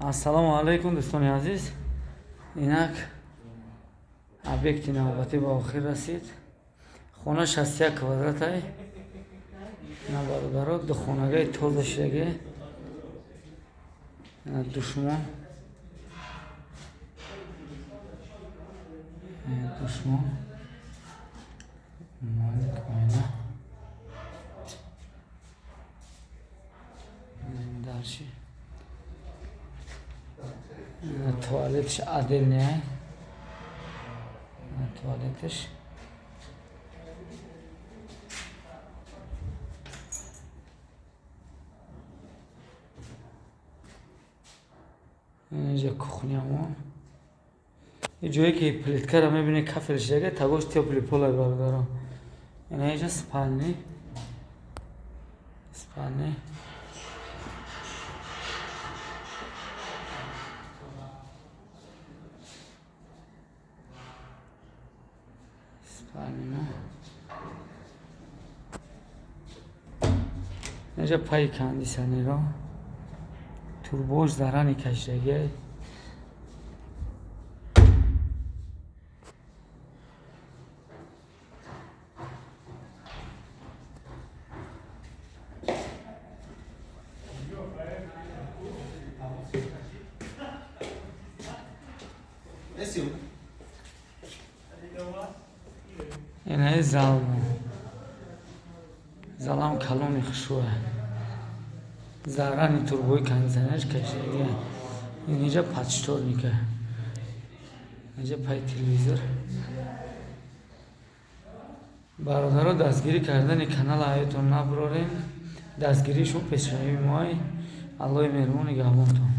Ассалому алайкум, дӯстони азиз. Инак объекти навбатӣ ба охир расид. Хона 61 квадратай. На, бародаро, духонагаи тоза шидаге. Душмон, душмон, оина, дальше туалетш отдельный, туалетш. Инҷа кухнямо. Ҷое ки плиткаро мебинед, кафел шидаге, тагош тёплый полай, бародаро. Ина инҷа спальни, спальни. Спальнимо. Инҷа пайи кондиционеро, турбош зарани кашидаге. Инаи залмо. Залам калони хушрӯя, зарани турбои кондиционерш кашидаге. Инҷа подшторника, инҷа пай телевизор. Бародаро, дастгирӣ кардани канала ҳаётон набурорем. Дастгирии шумо пешравии мои. Аллоҳи меҳрубон нигаҳбонтон.